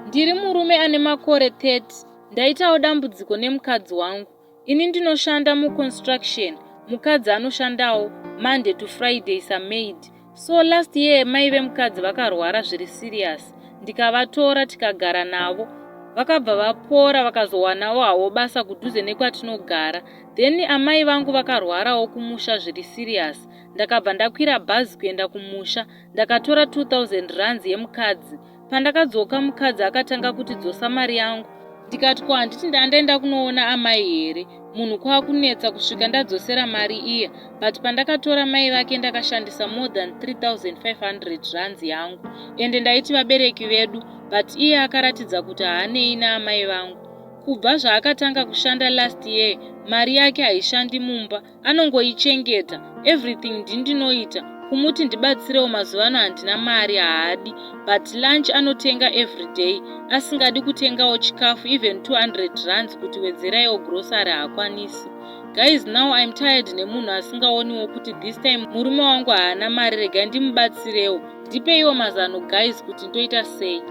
Ndiri murume ane makore 30, ndaitawo dambudziko nemukadzi wangu. Ini ndinoshanda muconstruction, mukadzi anoshandawo Monday to Friday samaid. So last year mai vemukadzi vakarwara zviri serious, ndikavatora tikagara navo. Vakabva vapora vakazowanawo havo basa kudhuze nekwatinogara. Then amai vangu vakarwarawo kumusha zviri serious. Ndakabva ndakwira bhazi kuenda kumusha, ndakatora 2000 rands yemukadzi. Pandakadzoka mukadzi akatanga kuti dzosa mari yangu. Ndikati ko handiti ndandaenda kunoona amai here? Munhu kwakunetsa kusvika ndadzosera mari iya. But pandakatora mai vake ndakashandisa more than 3500 rands yangu. Ende ndaiti vabereki vedu but iye akaratidza kuti haanei naamai vangu. Kubva zvaakatanga kushanda last year mari yake haishandi mumba anongoichengeta everything ndindinoita kumuti ndibatsirewo mazuva ano handina mari haadi but lunch anotenga everyday asingadi kutengawo chikafu even 200 rands kuti wedzeraiwo grocery haakwanisi. Guys now I'm tired nemunhu asingaoniwo kuti this time murume wangu haana mari regai ndimubatsirewo ndipeiwo mazano guys kuti ndoita sei.